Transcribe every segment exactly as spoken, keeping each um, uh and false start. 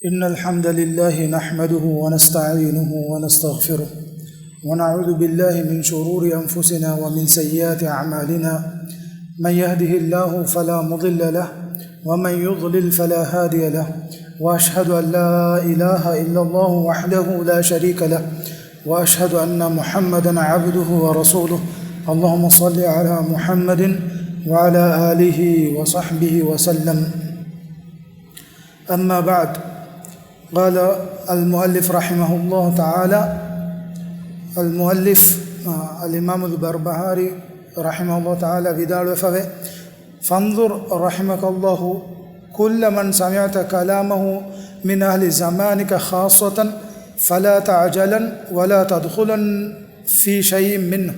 إن الحمد لله نحمده ونستعينه ونستغفره، ونعوذ بالله من شرور أنفسنا ومن سيئات أعمالنا. من يهده الله فلا مضل له، ومن يضلل فلا هادي له، وأشهد أن لا إله إلا الله وحده لا شريك له، وأشهد أن محمدا عبده ورسوله. اللهم صل على محمد وعلى آله وصحبه وسلم. أما بعد، قال المؤلف رحمه الله تعالى، المؤلف، އަލްއިމާމުލް ބަރްބަހާރީ ރަޙިމަހުﷲ ތަޢާލާ ވިދާޅުވެފަވޭ، فانظر رحمك الله كل من سمعت كلامه من أهل زمانك خاصة، فلا تعجلن ولا تدخلن في شيء منه.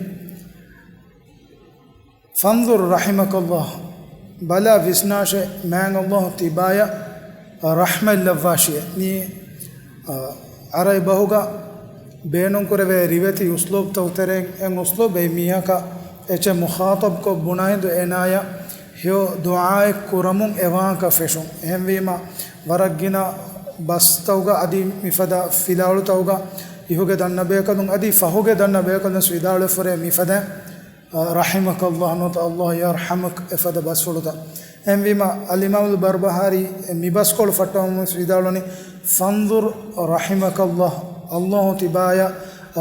فانظر رحمك الله، ބަލާ ވިސްނާށޭ، މާތް ﷲ ތިބާޔަށް ރަޙްމަތްލައްވާށިއޭ. މީ، އަ، ޢަރަބި ބަހުގަ ބޭނުންކުރެވޭ ރިވެތި އުސްލޫބްތަކުގެ ތެރެއިން އެއް އުސްލޫބެއް. މީހަކަށް އެއްޗެއް މުޚާޠަބްކޮށް ބުނާ ހިނދު އޭނާޔަށް ހެޔޮ ދުޢާއެއް ކުރަމުން އެ ވާހަކަ ފެށުން. އެހެންވީމަ، ވަރަށް ގިނަ ބަސްތަކުގަ އަދި މިފަދަ ފިލާވަޅުތަކުގަ އިހުގެ ދަންނަ ބޭކަލުން އަދި ފަހުގެ ދަންނަ ބޭކަލުން ވިދާޅުވެފަ ހުރޭ މިފަދަ، އަ، رحمك الله ނުވަތަ الله يرحمك އެފަދަ ބަސްފުޅުތައް. އެހެންވީމަ، އަލްއިމާމުލް ބަރްބަހާރީ މި ބަސްކޮޅު ފައްޓަވަމުން ވިދާޅުވަނީ، فانظر رحمك الله، ﷲ ތިބާޔަށް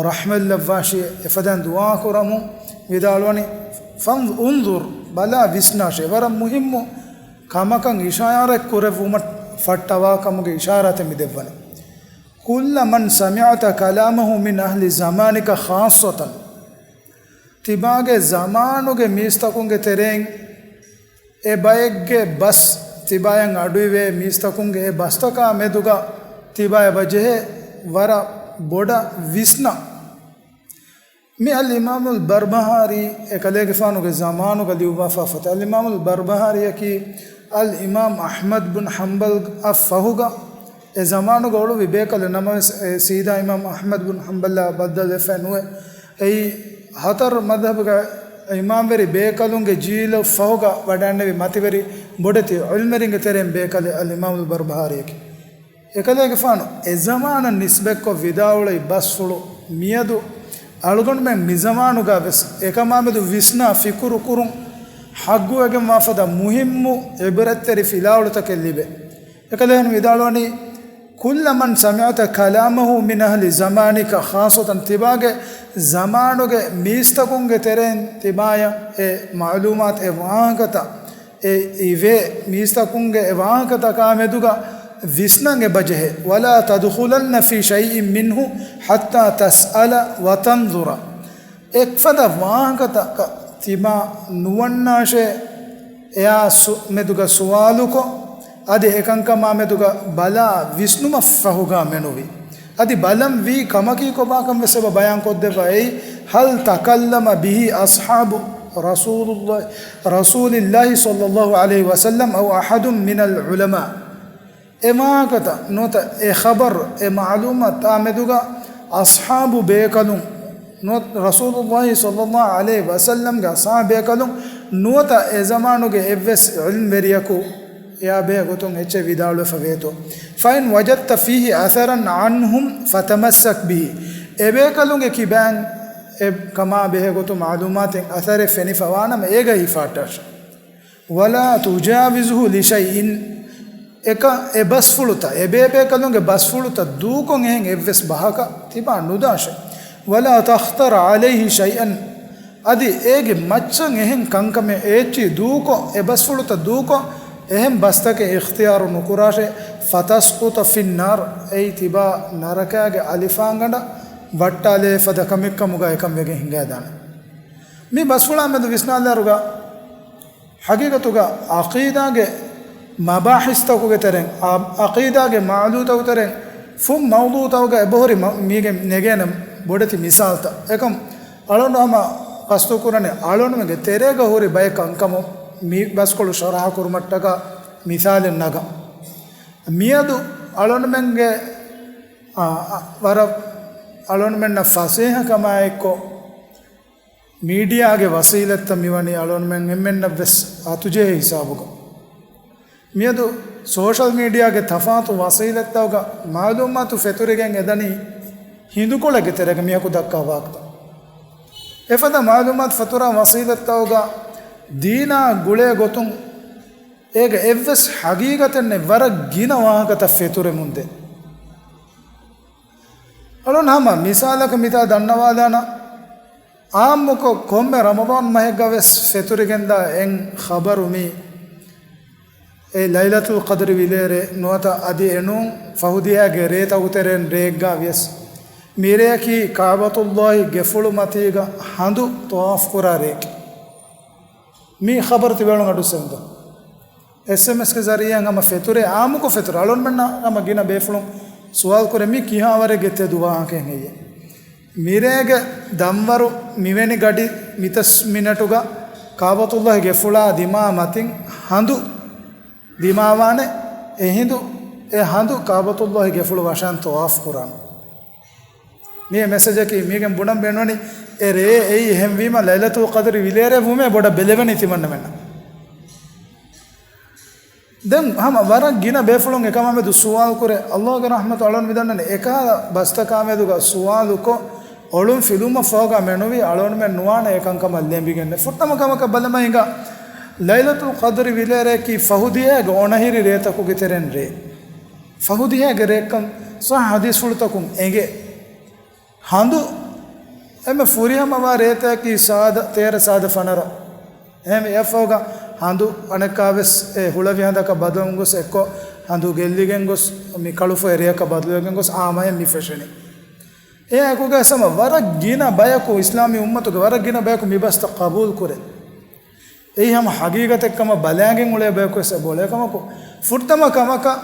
ރަޙްމަތްލައްވާށި، އެފަދައިން ދުޢާ ކުރަމުން ވިދާޅުވަނީ، فانظ، انظر، ބަލާ ވިސްނާށޭ. ވަރަށް މުހިއްމު ކަމަކަށް އިޝާރަތް ކުރެއްވުމަށް ފައްޓަވާ ކަމުގެ އިޝާރާތެއް މި ދެއްވަނީ. كل من سمعت كلامه من أهل زمانك خاصة، ތިބާގެ ޒަމާނުގެ މީސްތަކުންގެ ތެރެއިން އެ ބައެއްގެ ބަސް، ތިބާޔަށް އަޑުއިވޭ މީސްތަކުންގެ އެ ބަސްތަކާ މެދުގަ ތިބާޔަށް ވަޖެހޭ ވަރަށް ބޮޑަށް ވިސްނަން. މި އަލްއިމާމުލް ބަރްބަހާރީ އެކަލޭގެފާނުގެ ޒަމާނުގަ ލިޔުއްވާފާ ފޮތެއް. އަލްއިމާމުލް ބަރްބަހާރީއަކީ އަލްއިމާމް އަޙްމަދު ބުން ޙަންބަލްއަށް ފަހުގަ އެ ޒަމާނުގަ އުޅުއްވި ބޭކަލެއް. ނަމަވެސް، އެ ސީދާ އިމާމް އަޙްމަދު ބުން ޙަންބަލާ ބައްދަލުވެފައެއް ނުވޭ. އެއީ ހަތަރު މަޛްހަބުގެ އިމާމްވެރި ބޭކަލުންގެ ޖީލަށް ފަހުގަ ވަޑައިގެންނެވި މަތިވެރި ބޮޑެތި ޢިލްމުވެރިންގެ ތެރެއިން ބޭކަލެއް އަލްއިމާމުލް ބަރްބަހާރީއަކީ. އެކަލޭގެފާނު އެ ޒަމާނަށް ނިސްބަތްކޮށް ވިދާޅުވި ބަސްފުޅު މިއަދު އަޅުގަނޑުމެން މި ޒަމާނުގަ ވެސް އެކަމާމެދު ވިސްނާ ފިކުރު ކުރުން ޙައްޤުވެގެންވާ ފަދަ މުހިއްމު ޢިބްރަތްތެރި ފިލާވަޅުތަކެއް ލިބޭ. އެކަލޭގެފާނު ވިދާޅުވަނީ، كل من سمعت كلامه من أهل زمانك خاصة، ތިބާގެ ޒަމާނުގެ މީސްތަކުންގެ ތެރެއިން ތިބާޔަށް އެ މަޢުލޫމާތު، އެ ވާހަކަތައް، އެ އިވޭ މީސްތަކުންގެ އެ ވާހަކަތަކާ މެދުގަ ވިސްނަން އެބަޖެހޭ. ولا تدخلن في شيء منه حتى تسأل وتنظر. އެއްފަދަ ވާހަކަތަކަށް ތިބާ ނުވަންނާށޭ، އެއާ ސު-، މެދުގަ ސުވާލުކޮށް، އަދި އެކަންކަމާ މެދުގަ ބަލާ ވިސްނުމަށް ފަހުގަ މެނުވީ. އަދި ބަލަން ވީ ކަމަކީ ކޮބާކަން ވެސް އެބަ ބަޔާންކޮށްދެއްވާ. އެއީ، هل تكلم به أصحاب رسول الله، رسول الله صلى الله عليه وسلم أو أحد من العلماء. އެ ވާހަކަތައް ނުވަތަ އެ ޚަބަރު، އެ މަޢުލޫމާތާ މެދުގަ އަޞްޙާބު ބޭކަލުން ނުވަތަ ރަސޫލުﷲ ޞައްލަﷲ ޢަލައިހި ވަސައްލަމްގެ އަޞްޙާބު ބޭކަލުން ނުވަތަ އެ ޒަމާނުގެ އެއްވެސް ޢިލްމުވެރިޔަކު އެއާ ބެހޭ ގޮތުން އެއްޗެއް ވިދާޅުވެފަ ވޭތޯ. فإن وجدت فيه أثرا عنهم فتمسك به. އެ ބޭކަލުންގެ ކިބައިން އެ ކަމާ ބެހޭ ގޮތުން މަޢުލޫމާތެއް އަސަރެއް ފެނިފަ ވާނަމަ އޭގައި ހިފާއްޓާށޭ. ولا تجاوزه لشيء. އެކަ، އެ ބަސްފުޅުތައް، އެ ބޭބޭކަލުންގެ ބަސްފުޅުތައް ދޫކޮށް އެހެން އެއްވެސް ބަހަކަށް ތިބާ ނުދާށޭ. ولا تخطر عليه شيئا. އަދި އޭގެ މައްޗަށް އެހެން ކަންކަމެއް އޭއްޗިހި ދޫކޮށް، އެ ބަސްފުޅުތައް ދޫކޮށް، އެހެން ބަސްތަކެއް އިޚްތިޔާރު ނުކުރާށޭ. فتسقط في النار. އެއީ ތިބާ ނަރަކާގެ އަލިފާންގަނޑަށް ވައްޓާލޭ ފަދަ ކަމެއްކަމުގަ އެކަން ވެގެން ހިނގައިދާނެ. މި ބަސްފުޅާ މެދު ވިސްނާލާއިރުގަ، ޙަޤީޤަތުގަ ޢަޤީދާގެ މަބާޙިސްތަކުގެ ތެރެއިން، ޢަ، ޢަޤީދާގެ މައުޟޫޢުތަކުގެ ތެރެއިން ފުން މައުޟޫޢުތަކުގަ އެބަހުރި މަ-، މީގެ ނެގޭނެ ބޮޑެތި މިސާލުތައް. އެކަމް އަޅުގަނޑު ހަމަ ޤަޞްދު ކުރަނީ އަޅުގަނޑުމެންގެ ތެރޭގަ ހުރި ބައެއް ކަންކަމުން މި ބަސްކޮޅު ޝަރަޙަ ކުރުމަށްޓަކާ މިސާލެއް ނަގަން. މިއަދު އަޅުގަނޑުމެންގެ، އާ، އާ، ވަރަށް އަޅުގަނޑުމެންނަށް ފަސޭހަކަމާއެއްކޮށް، މީޑިއާގެ ވަސީލަތްތައް މިވަނީ އަޅުގަނޑުމެން އެންމެންނަށްވެސް އަތުޖެހޭ ހިސާބުގަ. މިއަދު ސޯޝަލް މީޑިއާގެ ތަފާތު ވަސީލަތްތަކުގަ މައުލޫމާތު ފެތުރިގެން އެދަނީ ހިނދުކޮޅެއްގެ ތެރޭގަ މީހަކު ދައްކާ ވާހަކަތައް. އެފަދަ މައުލޫމާތު ފެތުރާ ވަސީލަތްތަކުގަ ދީނާ ގުޅޭ ގޮތުން އޭގަ އެއްވެސް ހަގީގަތެއް ނެތް، ވަރަށް ގިނަ ވާހަކަތައް ފެތުރެމުންދޭ. އަޅުން ހަމަ މިސާލަކަށް މިތާ ދަންނަވާލާނަން، އާއްމުކޮށް ކޮންމެ ރަމަޟާން މަހެއްގަ ވެސް ފެތުރިގެންދާ އެއް ޚަބަރު މީ އެ ލައިލަތުލް ޤަދްރި ވިލޭރޭ ނުވަތަ އަދި އެނޫން ފަހު ދިހައިގެ ރޭތަކު ތެރޭން ރެއެއްގަ ވިޔަސް، މިރެޔަކީ ކައުބަތުﷲ ގެފުޅު މަތީގަ ހަނދު ޠަވާފު ކުރާ ރެއެކޭ. މި ޚަބަރު ތިބޭ އަޅުން އަޑުއްސަވަންތޯ؟ އެސްއެމްއެސްގެ ޒަރީއާއިން ހަމަ ފެތުރޭ އާއްމުކޮށް ފެތުރޭ. އަޅުންމެންނަށް ހަމަ ގިނަ ބޭފުޅުން ސުވާލު ކުރޭ މީ ކިހާވަރެއްގެ ތެދު ވާހަކައެއް ހެއްޔޭ؟ މިރޭގެ ދަންވަރު މިވެނި ގަޑި މިތަސް މިނެޓުގަ ކައުބަތުﷲ ގެފުޅާ ދިމާ މަތިން ހަނދު ދިމާވާނެ. އެހިނދު އެ ހަނދު ކައުބަތުﷲ ގެފުޅު ވަށަން ޠަވާފު ކުރާނެ. މި މެސެޖަކީ މީގެން ބުނަން ބޭނުންވަނީ އެ ރޭ އެއީ އެހެންވީމަ ލައިލަތުލް ޤަދްރި ވިލޭރޭ ވުމޭ ބޮޑަށް ބެލެވެނީ ތިމަންނަމެންނަށް. ދެން ހަމަ ވަރަށް ގިނަ ބޭފުޅުން އެކަމާމެދު ސުވާލު ކުރޭ، ﷲ ގެ ރަޙްމަތު އަޅުން މިދަންނަނީ އެކަހަލަ ބަސްތަކާމެދުގަ ސުވާލުކޮށް، އޮޅުން ފިލުމަށް ފަހުގަ މެނުވީ އަޅުންމެން ނުވާނެ އެކަންކަމަށް ލެނބިގެންނެއް. ފުއްޓަމަ ކަމަކަށް ބަލަމާ ހިނގާ ލައިލަތުލް ޤަދްރި ވިލޭރޭކީ ފަހު ދިހައިގެ އޮނަހިރި ރޭތަކުގެ ތެރެއިން ރޭ. ފަހު ދިހައިގެ ރެއެއްކަން ޞައްޙަ ޙަދީޘްފުޅުތަކުން އެނގޭ. ހަނދު އެންމެ ފުރިހަމަވާ ރޭތަކީ ސާދަ ތޭރަ ސާދަ ފަނަރަ. އެހެންވެ އެއަށްފަހުގަ ހަނދު އަނެއްކާވެސް އެ ހުޅަވި ހަނދަކަށް ބަދަލުވަމުން ގޮސް އެއްކޮށް ހަނދު ގެއްލިގެން ގޮސް މި ކަޅުފޮއި ރެއަކަށް ބަދަލުވެގެން ގޮސް އާ މަހެއް މި ފެށެނީ. އެއާއެކުގަ ހަމަ ވަރަށް ގިނަ ބަޔަކު، އިސްލާމީ އުއްމަތުގެ ވަރަށް ގިނަ ބަޔަކު މި ބަސްތައް ޤަބޫލު ކުރޭ. އެއީ ހަމަ ހަގީގަތެއްކަމަށް ބަލާގެން އުޅޭ ބަޔަކުވެސް އެބައުޅޭ. އެކަމަކު، ފުއްޓަމަ ކަމަކަށް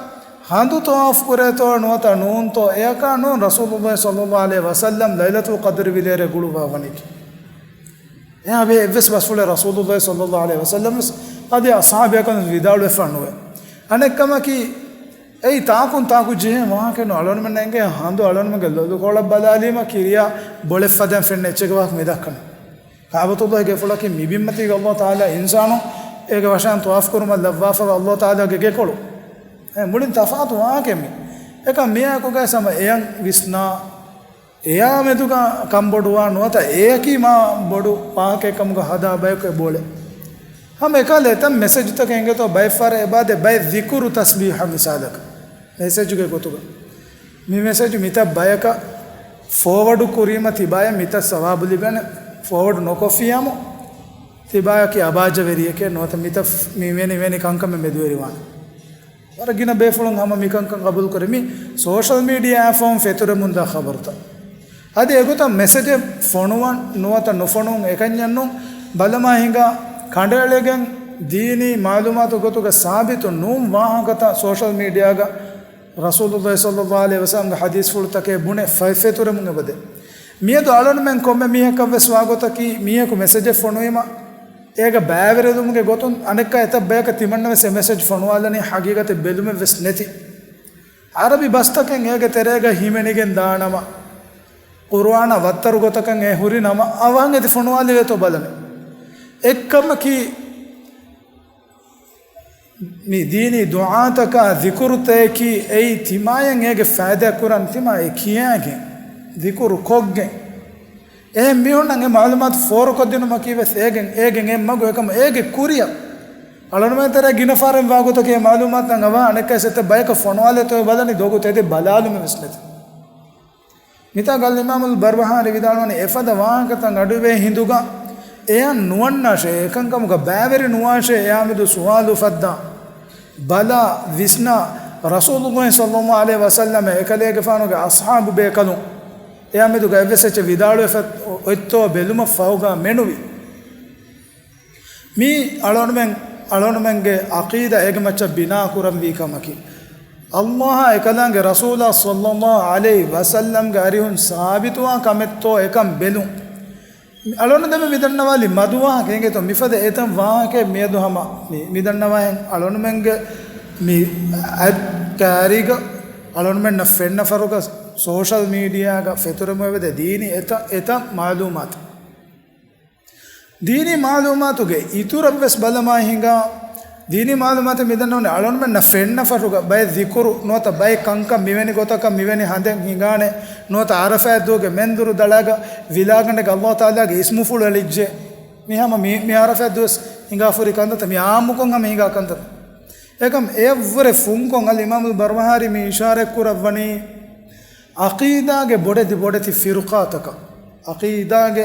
ހަނދު ޠަވާފު ކުރޭތޯ ނުވަތަ ނޫންތޯ، އެއަކާ ނޫން ރަސޫލުﷲ ޞައްލަﷲ ޢަލައިހި ވަސައްލަމް ލައިލަތުލް ޤަދްރި ވިލޭރޭ ގުޅުއްވާ ވަނީކީ. އެއާ ވޭ އެއްވެސް ބަސްފުޅެއް ރަސޫލުﷲ ޞައްލަﷲ ޢަލައިހި ވަސައްލަމް ވެސް އަދި އަޞްޙާބު ބޭކަލުން ވިދާޅުވެފަ ނުވޭ. އަނެއްކަމަކީ، އެއީ ތާކުން ތާކު ޖެހޭ ވާހަކައެއް ނޫން. އަޅުންމެންނަށް އެނގޭ ހަނދު އަޅުންމެންގެ ލޮލުކޮޅަށް ބަލާލީމަ ކިރިޔާ ބޮޅެއް ފަދައިން ފެންނަ އެއްޗެއްގެ ވާހަކަ މި ދައްކަނީ. ކައުބަތުﷲ ގެފުޅަކީ މި ބިންމަތީގަ ﷲ ތަޢާލާ އިންސާނުން އޭގެ ވަށައިން ޠަވާފު ކުރުމަށް ލައްވާފަވާ ﷲ ތަޢާލާގެ ގެކޮޅު. އެ މުޅިން ތަފާތު ވާހަކައެއް މީ. އެކަމް މިއާއެކުގައި ހަމަ އެޔަށް ވިސްނާ، އެޔާ މެދުގަ ކަންބޮޑުވާ ނުވަތަ އެޔަކީ މާ ބޮޑު ވާހަކައެއް ކަމުގަ ހަދާ ބަޔަކު އެބައުޅޭ. ހަމަ އެކަހަލަ އެތައް މެސެޖުތަކެއް އެނގޭތޯ ބައެއް ފަހަރަށް އެބައާދޭ ބައެއް ޛިކުރު ތަސްބީޙަ މިސާލަކަށް. މެސެޖުގެ ގޮތުގަ. މި މެސެޖު މިތައް ބަޔަކަށް ފޯވަޑު ކުރީމަ ތިބާޔަށް މިތައް ސަވާބު ލިބޭނެ، ފޯވަޑު ނުކޮށްފިޔާމު ތިބާޔަކީ އަބާޒަވެރިއެކޭ ނުވަތަ މިތައް މިވެނި ވެނި ކަންކަމެއް މެދުވެރިވާނެ. ވަރަށް ގިނަ ބޭފުޅުން ހަމަ މިކަންކަން ޤަބޫލުކުރޭ. މި ސޯޝަލް މީޑިއާއާ ފަހުން ފެތުރެމުންދާ ޚަބަރުތައް. އަދި އެގޮތަށް މެސެޖެއް ފޮނުވަން ނުވަތަ ނުފޮނުވުން އެކަންޏެއްނޫން. ބަލަމާ ހިނގާ ކަނޑައެޅިގެން ދީނީ މަޢުލޫމާތު ގޮތުގަ ސާބިތު ނޫން ވާހަކަތައް ސޯޝަލް މީޑިއާގަ ރަސޫލުﷲ ޞައްލަﷲ ޢަލައިހި ވަސައްލަމްގެ ޙަދީޘްފުޅުތަކެއް ބުނެ ފެ-، ފެތުރެމުން އެބަދޭ. މިއަދު އަޅުންމެން ކޮންމެ މީހަކަށްވެސް ވާގޮތަކީ މީހަކު މެސެޖެއް ފޮނުވީމަ އޭގަ ބައިވެރިލުމުގެ ގޮތުން އަނެއްކާ އެތައް ބަޔަކަށް ތިމަންނަވެސް އެ މެސެޖް ފޮނުވާލަނީ ހަގީގަތެއް ބެލުމެއްވެސް ނެތި. ޢަރަބި ބަސްތަކެއް އޭގެ ތެރޭގަ ހިމެނިގެން ދާނަމަ، ޤުރުއާނާ ވައްތަރު ގޮތަކަށް އެ ހުރި ނަމަ، އަވަހަށް އެދި ފޮނުވާލެވޭތޯ ބަލަނީ. އެއްކަމަކީ، މި ދީނީ ދުޢާތަކާ ޛިކުރުތަކަކީ އެއީ ތިމާޔަށް އޭގެ ފައިދާ ކުރަން ތިމާ އެ ކިޔާގެން، ޛިކުރު ކޮށްގެން. އެހެން މީހުންނަށް އެ މަޢުލޫމާތު ފޯރުކޮށްދިނުމަކީ ވެސް އޭގެން، އޭގެން އެއް މަގު. އެކަމަ އޭގެ ކުރިއަށް އަޅުންމެން ތެރޭ ގިނަ ފަހަރެއް ވާގޮތަކީ އެ މަޢުލޫމާތުތައް އަވަހަށް އަނެއްކާ އެތައް ބަޔަކަށް ފޮނުވާލޭތޯ ބަލަނީ ދޮގު ތެދެއް ބަލާލުމެއް ވެސް ނެތި. މިތާގަ އަލްއިމާމުލް ބަރްބަހާރީ ވިދާޅުވަނީ އެފަދަ ވާހަކަތައް އަޑުއިވޭ ހިނދުގަ އެޔަށް ނުވަންނާށޭ، އެކަންކަމުގަ ބައިވެރި ނުވާށޭ، އެޔާމެދު ސުވާލު އުފައްދާ، ބަލާ، ވިސްނާ، ރަސޫލުﷲ ޞައްލަﷲ ޢަލައިހި ވަސައްލަމަ އެކަލޭގެފާނުގެ އަޞްޙާބު ބޭކަލުން އެޔާމެދުގަ އެއްވެސް އެއްޗެއް ވިދާޅުވެފަ އޮތްތޯ ބެލުމަށް ފަހުގަ މެނުވި. މީ އަޅުންމެން، އަޅުންމެންގެ ޢަޤީދާ އޭގެ މައްޗަށް ބިނާ ކުރަންވީ ކަމަކީ، ﷲ އާ އެކަލާނގެ ރަސޫލާ ޞައްލަﷲ ޢަލައިހި ވަސައްލަމްގެ އަރިހުން ސާބިތުވާ ކަމެއްތޯ އެކަން ބެލުން. އަޅުން ދެންމެ މިދަންނަވާލި މަދު ވާހަކަ އެނގޭތޯ މިފަދަ އެތައް ވާހަކައެއް މިއަދު ހަމަ މި، މިދަންނަވާހެން އަޅުންމެންގެ މި އަތް ކާރީގަ އަޅުންމެންނަށް ފެންނަ ފަހަރުގަ ސޯޝަލް މީޑިއާގަ ފެތުރެމުން އެބަދޭ ދީނީ އެތައް، އެތައް މަޢުލޫމާތު. ދީނީ މަޢުލޫމާތުގެ އިތުރަށްވެސް ބަލަމާ ހިނގާ، ދީނީ މައުލޫމާތު މިދަންނަވަނީ އަޅުންމެންނަށް ފެންނަ ފަށުގަ ބައެއް ޛިކުރު ނުވަތަ ބައެއް ކަންކަން މިވެނި ގޮތަކަށް މިވެނި ހަނދެއް ހިނގާނެ ނުވަތަ ޢަރަފާތް ދުވަހުގެ މެންދުރު ދަޅާގަ ވިލާގަނޑެއްގަ ﷲ ތަޢާލާގެ އިސްމުފުޅު އެޅިއްޖެ. މި ހަމަ މި، މި ޢަރަފާތް ދުވަސް ހިނގާފުރި ކަންތައްތައް، މި ޢާއްމުކޮށް ހަމަ ހިނގާ ކަންތައް. އެކަމް އެއަށްވުރެ ފުންކޮށް އަލް އިމާމުލް ބަރުބަހާރީ މި އިޝާރަތް ކުރައްވަނީ، ޢަޤީދާގެ ބޮޑެތި ބޮޑެތި ފިރުޤާތަކަށް، ޢަޤީދާގެ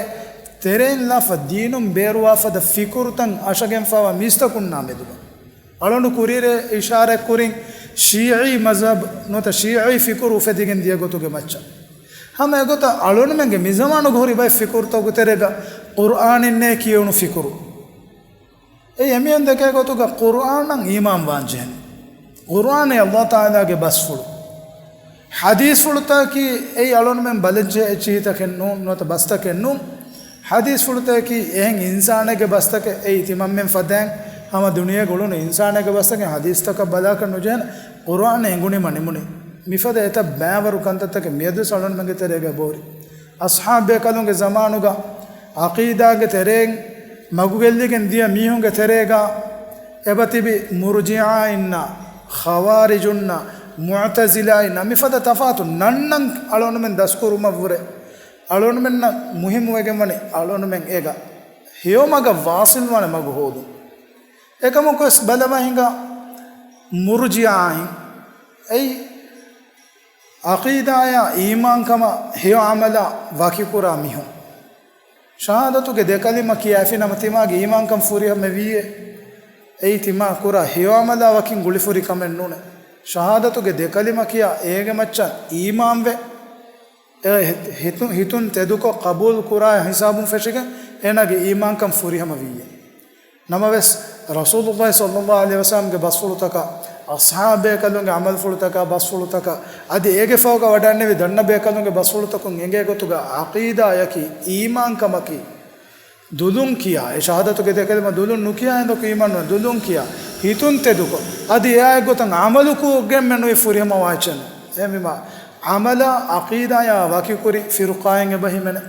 ތެރެއިން ލާފަ ދީނުން ބޭރުވާފަދަ ފިކުރުތައް އަށަގެންފާވާ މީސްތަކުންނާ މެދުގަ. އަޅުން ކުރިއެރޭ އިޝާރަތް ކުރިން ޝީޢީ މަޒްހަބް ނުވަތަ ޝީޢީ ފިކުރު އުފެދިގެން ދިޔަ ގޮތުގެ މައްޗަށް. ހަމަ އެގޮތަށް އަޅުންމެންގެ މިޒަމާނުގަ ހުރި ބައެއް ފިކުރުތަކުގެ ތެރޭގަ ޤުރްއާނިންނޭ ކިޔެވުނު ފިކުރު. އެ އެމީހުން ދެކޭ ގޮތުގަ ޤުރްއާނަށް އީމާން ވާން ޖެހެނީ. ޤުރްއާނޭ ﷲ ތަޢާލާގެ ބަސްފުޅު. ޙަދީޘްފުޅުތަކަކީ އެއީ އަޅުންމެން ބަލަންޖެހޭ އެއްޗިހިތަކެއް ނޫން، ނުވަތަ ބަސްތަކެއް ނޫން. ޙަދީޘްފުޅުތަކަކީ އެހެން އިންސާނެއްގެ ބަސްތަކެއް. އެއީ ތިމަންމެން ފަދައިން ހަމަ ދުނިޔޭގަ އުޅުނު އިންސާނެއްގެ ބަސްތަކެއް ޙަދީޘްތަކަށް ބަލާކަށް ނުޖެހޭނެ. ޤުރްއާން އެނގުނީމަ ނިމުނީ. މިފަދަ އެތައް ބައިވަރު ކަންތައްތަކެއް މިއަދުވެސް އަޅުންމެންގެ ތެރޭގަ އެބަހުރި. އަޞްޙާބު ބޭކަލުންގެ ޒަމާނުގަ ޢަޤީދާގެ ތެރެއިން މަގުގެއްލިގެން ދިޔަ މީހުންގެ ތެރޭގަ އެބަތިބި މުރްޖިޢާއިންނާ، ޚަވާރިޖުންނާ، މުޢުތަޒިލާއިންނާ މިފަދަ ތަފާތު ނަންނަން އަޅުންމެން ދަސްކުރުމަށްވުރެ އަޅުންމެންނަށް މުހިއްމުވެގެންވަނީ އަޅުންމެން އޭގަ ހެޔޮމަގަށް ވާޞިލްވާނެ މަގު ހޯދުން. އެކަމަކުވެސް ބަލަމާ ހިނގާ މުރްޖިޢާއިން އެއީ ޢަޤީދާޔާ އީމާންކަމާ ހެޔޮ ޢަމަލާ ވަކިކުރާ މީހުން. ޝަހާދަތުގެ ދެކަލިމަ ކިޔާފިނަމަ ތިމާގެ އީމާންކަން ފުރިހަމަވީއޭ؟ އެއީ ތިމާ ކުރާ ހެޔޮ ޢަމަލާ ވަކިން ގުޅިފުރި ކަމެއް ނޫނޭ. ޝަހާދަތުގެ ދެކަލިމަ ކިޔާ އޭގެ މައްޗަށް އީމާންވެ، އެ ހިތު-، ހިތުން ތެދުކޮށް ޤަބޫލު ކުރާ ހިސާބުން ފެށިގެން އޭނާގެ އީމާންކަން ފުރިހަމަވީއޭ. ނަމަވެސް، ރަސޫލުﷲ ޞައްލަﷲ ޢަލައިހި ވަސައްލަމްގެ ބަސްފުޅުތަކަށް، އަޞްޙާބު ބޭކަލުންގެ ޢަމަލުފުޅުތަކަށް، ބަސްފުޅުތަކަށް، އަދި އޭގެ ފަހުގަ ވަޑައިންނެވި ދަންނަ ބޭކަލުންގެ ބަސްފުޅުތަކުން އެނގޭ ގޮތުގަ ޢަޤީދާޔަކީ، އީމާންކަމަކީ، ދުލުން ކިޔާ، އެ ޝަހާދަތުގެ ދެކަލިމަ ދުލުން ނުކިޔާ އެނދޯ އީމާން ނުވޭ، ދުލުން ކިޔާ، ހިތުން ތެދުކޮށް، އަދި އެއާ އެއްގޮތަށް ޢަމަލު ކުރުގެން މެނުވީ ފުރިހަމަވާ އެއްޗެއް ނޫން. އެހެންވީމާ، ޢަމަލާ ޢަޤީދާޔާ ވަކިކުރި ފިރުޤާއެއް އެބަ ހިމެނޭ.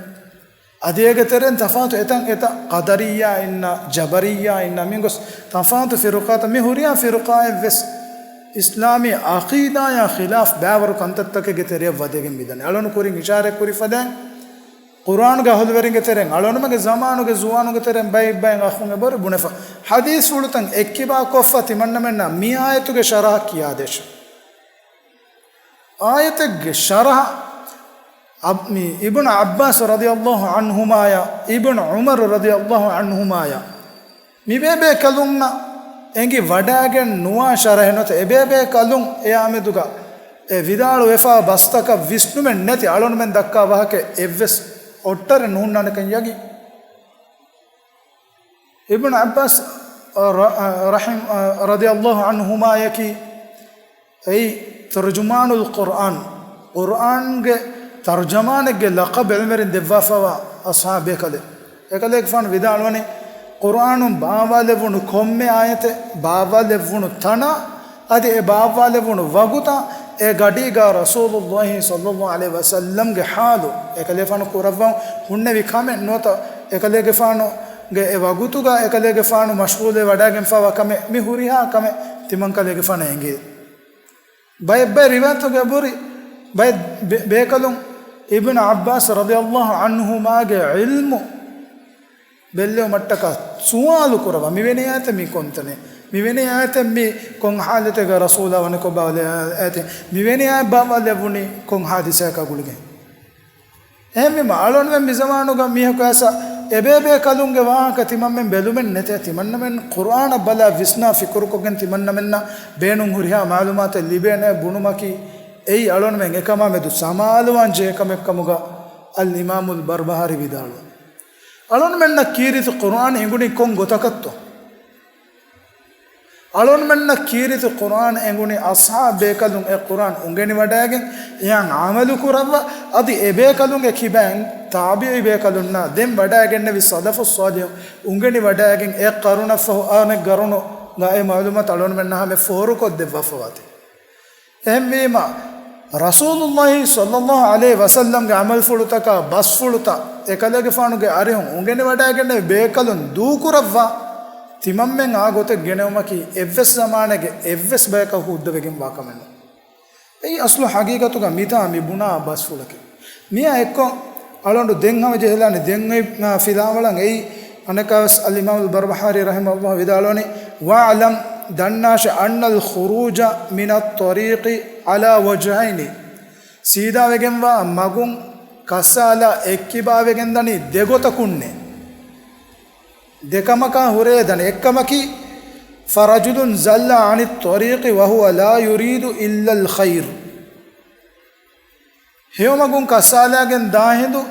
އަދި އޭގެ ތެރެއިން ތަފާތު އެތަން އެތައް ޤަދަރިއްޔާއިންނާ، ޖަބަރިއްޔާއިންނާ މިގޮސް ތަފާތު ފިރުޤާތައް. މި ހުރިހާ ފިރުޤާއެއްވެސް އިސްލާމީ ޢަޤީދާޔާ ޚިލާފް ބައިވަރު ކަންތައްތަކެއްގެ ތެރެއަށް ވަދެގެން މިދަނީ. އަޅުން ކުރިން އިޝާރަތް ކުރި ފަދައިން، ޤުރްއާންގެ އަހުލުވެރިންގެ ތެރެއިން، އަޅުންމެންގެ ޒަމާނުގެ ޒުވާނުންގެ ތެރެއިން ބައެއް ބައެއް އަޚުން އެބަހުރި ބުނެފަ. ޙަދީޘްފުޅުތައް އެއްކިބާކޮށްފަ ތިމަންނަމެންނަށް މި އާޔަތުގެ ޝަރަޙަ ކިޔާދޭށޭ. އާޔަތެއްގެ ޝަރަޙަ އަބް-، މި އިބްނު ޢައްބާސް ރަޟިޔަﷲ ޢަންހުމާޔާ، އިބްނު ޢުމަރު ރަޟިޔަﷲ ޢަންހުމާޔާ، މި ބޭބޭކަލުންނަށް އެނގި ވަޑައިގެން ނުވާ ޝަރަޙެއް ނުވަތަ އެބޭބޭކަލުން އެއާމެދުގަ އެ ވިދާޅުވެފާ ބަސްތަކަށް ވިސްނުމެއް ނެތި އަޅުންމެން ދައްކާ ވާހަކަ އެއްވެސް އޮށްޓަރެއް ނުހުންނާނެކަން ޔަގީން. އިބްނު ޢައްބާސް ރަ-، ރަޙިމް-، ރަޟިޔަﷲ ޢަންހުމާޔަކީ އެއީ ތަރްޖުމާނުލް ޤުރްއާން، ޤުރްއާންގެ ތަރްޖަމާނެއްގެ ލަޤަބު ޢިލްމުވެރިން ދެއްވާފަވާ އަޞްޙާބު ބޭކަލެއް. އެކަލޭގެފާނު ވިދާޅުވަނީ، ޤުރްއާނުން ބާއްވާލެއްވުނު ކޮންމެ އާޔަތެއް، ބާއްވާލެއްވުނު ތަނާ، އަދި އެ ބާއްވާލެއްވުނު ވަގުތާ، އެ ގަޑީގާ ރަސޫލުﷲ ޞައްލަﷲ ޢަލައިހި ވަސައްލަމްގެ ޙާލު، އެކަލޭފާނު ކުރައްވަން ހުންނެވި ކަމެއް ނުވަތަ، އެކަލޭގެފާނުގެ އެ ވަގުތުގާ އެކަލޭގެފާނު މަޝްޣޫލުވެ ވަޑައިގެންފާވާ ކަމެއް، މި ހުރިހާ ކަމެއް ތިމަންކަލޭގެފާނަށް އެނގޭ. ބައެއް ބައެއް ރިވާޔަތުގަ އެބަހުރި، ބައެއް ބޭ-، ބޭކަލުން އިބްނު ޢައްބާސް ރަޟިޔަﷲ ޢަންހުމާގެ ޢިލްމު ބެއްލެވުމަށްޓަކާ ސުވާލު ކުރައްވާ، މިވެނި އާޔަތެއް މީ ކޮންތަނެއް؟ މިވެނި އާޔަތެއް މީ ކޮން ޙާލަތެއްގަ ރަސޫލާ ވަނިކޮށް ބާވާލެއް އާޔަތެއް؟ މިވެނި އާޔަތް ބާވާލެއްވުނީ ކޮން ޙާދިސާއަކާ ގުޅިގެން؟ އެހެންވީމަ، އަޅުންމެން މިޒަމާނުގަ މީހަކު އައިސް އެބޭބޭކަލުންގެ ވާހަކަ ތިމަންމެން ބެލުމެއް ނެތޭ. ތިމަންނަމެން ޤުރްއާނަށް ބަލާ ވިސްނާ ފިކުރުކޮށްގެން ތިމަންނަމެންނަށް ބޭނުން ހުރިހާ މަޢުލޫމާތެއް ލިބޭނެ ބުނުމަކީ އެއީ އަޅުންމެން އެކަމާ މެދު ސަމާލުވާން ޖެހޭ ކަމެއް ކަމުގަ އަލް އިމާމުލް ބަރްބަހާރީ ވިދާޅުވި. އަޅުންމެންނަށް ކީރިތި ޤުރްއާން އެނގުނީ ކޮން ގޮތަކަށްތޯ؟ އަޅުންމެންނަށް ކީރިތި ޤުރްއާން އެނގުނީ އަޞްޙާބު ބޭކަލުން އެ ޤުރްއާން އުނގެނިވަޑައިގެން އެއަށް ޢަމަލު ކުރައްވާ، އަދި އެބޭކަލުންގެ ކިބައިން ތާބިޢީ ބޭކަލުންނާ ދެން ވަޑައިގެންނެވި ސަލަފުއް ޞާލިޙު އުނގެނިވަޑައިގެން އެއް ޤަރުނަށްފަހު އަނެއް ޤަރުނުގަ އެ މަޢުލޫމާތު އަޅުންމެންނަށް ހަމަ ފޯރުކޮށްދެއްވާފަވާތީ. އެހެންވީމަ، ރަސޫލުﷲ ޞައްލަﷲ ޢަލައިހި ވަސައްލަމްގެ ޢަމަލުފުޅުތަކާ ބަސްފުޅުތައް އެކަލޭގެފާނުގެ އަރިހުން އުނގެނިވަޑައިގެންނެވި ބޭކަލުން ދޫކުރައްވާ، ތިމަންމެން އާ ގޮތެއް ގެނެވުމަކީ އެއްވެސް ޒަމާނެއްގެ އެއްވެސް ބަޔަކަށް ހުއްދަވެގެންވާ ކަމެއް ނޫން. އެއީ އަސްލު ހަގީގަތުގަ މިތާ މި ބުނާ ބަސްފުޅަކީ. މިއާ އެއްކޮށް، އަޅުގަނޑު ދެން ހަމަ ޖެހިލާނެ. ދެން އޮތް، އާ، ފިލާވަޅަށް އެއީ. އަނެއްކާވެސް އަލްއިމާމުލް ބަރްބަހާރީ ރަޙިމަހުﷲ ވިދާޅުވަނީ، "وَاعْلَمْ، ދަންނާށޭ، أَنَّ الْخُرُوجَ مِنَ الطَّرِيقِ عَلَى وَجْهَيْنِ." ސީދާވެގެންވާ މަގުން ކައްސާލާ އެއްކިބާވެގެންދަނީ ދެގޮތަކުންނޭ. ދެކަމަކާ ހުރެ ދަނީ. އެއްކަމަކީ، فَرَجُلٌ زَلَّ عَنِ الطَّرِيقِ وَهُوَ لَا يُرِيدُ إِلَّا الْخَيْرَ. ހެޔޮމަގުން ކައްސާލާގެން ދާ ހިނދު،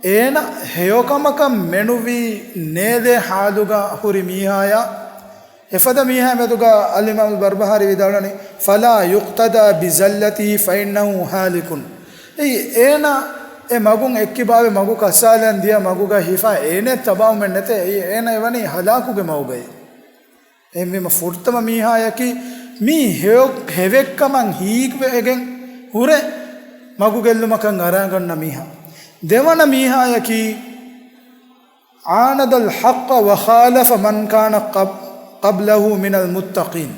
އޭނަ ހެޔޮކަމަކަށް މެނުވީ ނޭދޭ ހާލުގަ ހުރި މީހާޔާ، އެފަދަ މީހާ މެދުގަ އަލްއިމާމު ބަރްބަހާރީ ވިދާޅުވަނީ، "فَلَا يُقْتَدَى بِزَلَّتِهِ فَإِنَّهُ هَالِكٌ." އެއީ އޭނަ އެ މަގުން އެއްކިބާވެ މަގު ކައްސާލަން ދިޔަ މަގުގަ ހިފާ އޭނަ ތަބާވުމެއް ނެތޭ. އެއީ އޭނަ އެވަނީ ހަލާކުގެ މަގުގައި. އެހެންވީމަ ފުރަތަމަ މީހާޔަކީ މީ ހެޔޮ-، ހެވެއްކަމަށް ހީކުވެގެން ހުރެ މަގުގެއްލުމަކަށް އަރާގަންނަ މީހާ. ދެވަނަ މީހާޔަކީ، عَانَدَ الْحَقَّ وَخَالَفَ مَنْ كَانَ قَبْ-، قَبْلَهُ مِنَ الْمُتَّقِينَ.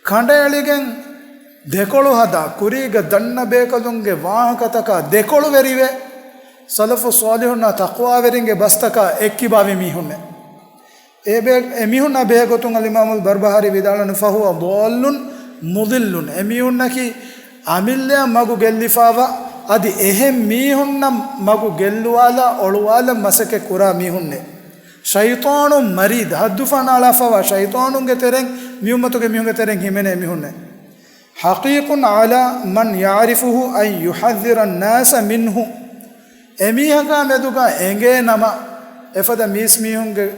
ކަނޑައެޅިގެން ދެކޮޅު ހަދާ، ކުރީގަ ދަންނަ ބޭކަލުންގެ ވާހަކަތަކާ ދެކޮޅުވެރިވެ، ސަލަފު ޞާލިޙުންނާ ތަޤްވާވެރިންގެ ބަސްތަކާ އެއްކިބާވި މީހުންނޭ. އެ ބޭ-، އެމީހުންނާ ބެހޭގޮތުން އަލްއިމާމުލް ބަރްބަހާރީ ވިދާޅުވަނީ، فَهُوَ ضَالٌّ مُضِلٌّ. އެމީހުންނަކީ އަމިއްލައަށް މަގު ގެއްލިފާވާ، އަދި އެހެން މީހުންނަށް މަގު ގެއްލުވާލާ އޮޅުވާލަން މަސައްކަތް ކުރާ މީހުންނޭ. ޝައިޠާނު މަރީދު، ހައްދު ފަނާޅާފަވާ ޝައިޠާނުންގެ ތެރެއިން، މި އުއްމަތުގެ މީހުންގެ ތެރެއިން ހިމެނޭ މީހުންނޭ. حَقِيقٌ عَلَى مَنْ يَعْرِفُهُ أَنْ يُحَذِّرَ النَّاسَ مِنْهُ. އެމީހަކާ މެދުގަ އެނގޭ ނަމަ، އެފަދަ މީސްމީހުންގެ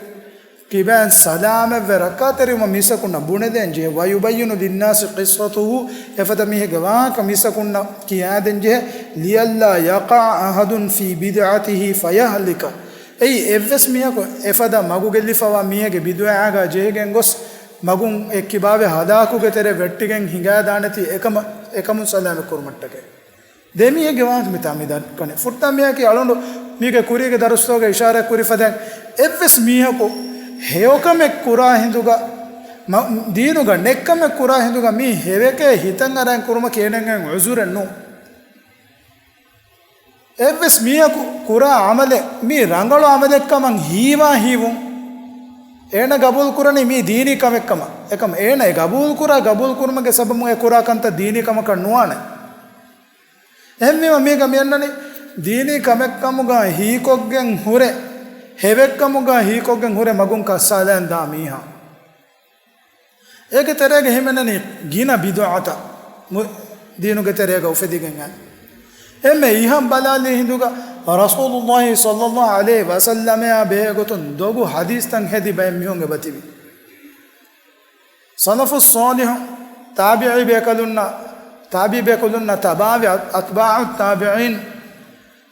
ކިބައިން ސަލާމަތްވެ ރައްކާތެރިވުމަށް މީސްތަކުންނަށް ބުނެދޭން ޖެހޭ. وَيُبَيِّنُ لِلنَّاسِ قِصَّتَهُ، އެފަދަ މީހެއްގެ ވާހަކަ މީސްތަކުންނަށް ކިޔާދޭން ޖެހޭ. لِئَلَّا يَقَعَ أَحَدٌ فِي بِدْعَتِهِ فَيَهْلِكَ. އެއީ އެއްވެސް މީހަކު އެފަދަ މަގު ގެއްލިފަވާ މީހެއްގެ ބިދުޢައާގާ ޖެހިގެން ގޮސް، މަގުން އެއްކިބާވެ ހަލާކުގެ ތެރެ ވެއްޓިގެން ހިނގާދާނެތީ އެކަމަ-، އެކަމުން ސަލާމަތް ކުރުމަށްޓަކައި. ދެ މީހެއްގެ ވާހަކަ މިތާ މި ދައްކަނީ. ފުރަތަމަ މީހަކީ އަޅުގަނޑު މީގެ ކުރީގެ ދަރުސްތަކުގަ އިޝާރާތް ކުރި ފަދައިން، އެއްވެސް މީހަކު ހެޔޮކަމެއް ކުރާ ހިނދުގަ، މަ-، ދީނުގަ ނެއްކަމެއް ކުރާ ހިނދުގަ މީ ހެވެކޭ ހިތަށް އަރަން ކުރުމަކީ އޭނަގެ އުޒުރެއް ނޫން. އެއްވެސް މީހަކު ކުރާ އަމަލެއް މީ ރަނގަޅު އަމަލެއްކަމަށް ހީވާ ހީވުން، އޭނަ ގަބޫލު ކުރަނީ މީ ދީނީ ކަމެއްކަމަށް. އެކަމަ އޭނަ އެ ގަބޫލު ކުރާ، ގަބޫލު ކުރުމުގެ ސަބަބުން އެ ކުރާ ކަންތައް ދީނީ ކަމަކަށް ނުވާނެ. އެހެންވީމަ މީގަ މިއަންނަނީ ދީނީ ކަމެއްކަމުގަ ހީކޮށްގެން ހުރެ، ހެވެއްކަމުގަ ހީކޮށްގެން ހުރެ މަގުން ކައްސާލައިން ދާ މީހާ. އޭގެ ތެރޭގަ ހިމެނެނީ ގިނަ ބިދުޢަތައް މު-، ދީނުގެ ތެރޭގަ އުފެދިގެން އައި. އެންމެ އިހަށް ބަލާލި ހިނދުގަ ރަސޫލުﷲ ޞައްލަﷲ ޢަލައިހި ވަސައްލަމައާ ބެހޭގޮތުން ދޮގު ޙަދީޘްތައް ހެދި ބައެއް މީހުން އެބަތިބި. ސަލަފުއް ޞާލިޙު، ތާބިޢީ ބޭކަލުންނަށް، ތާބިޢީ ބޭކަލުންނަށް ތަބާވި އަތް-، އަތްބާޢުއް ތާބިޢީން،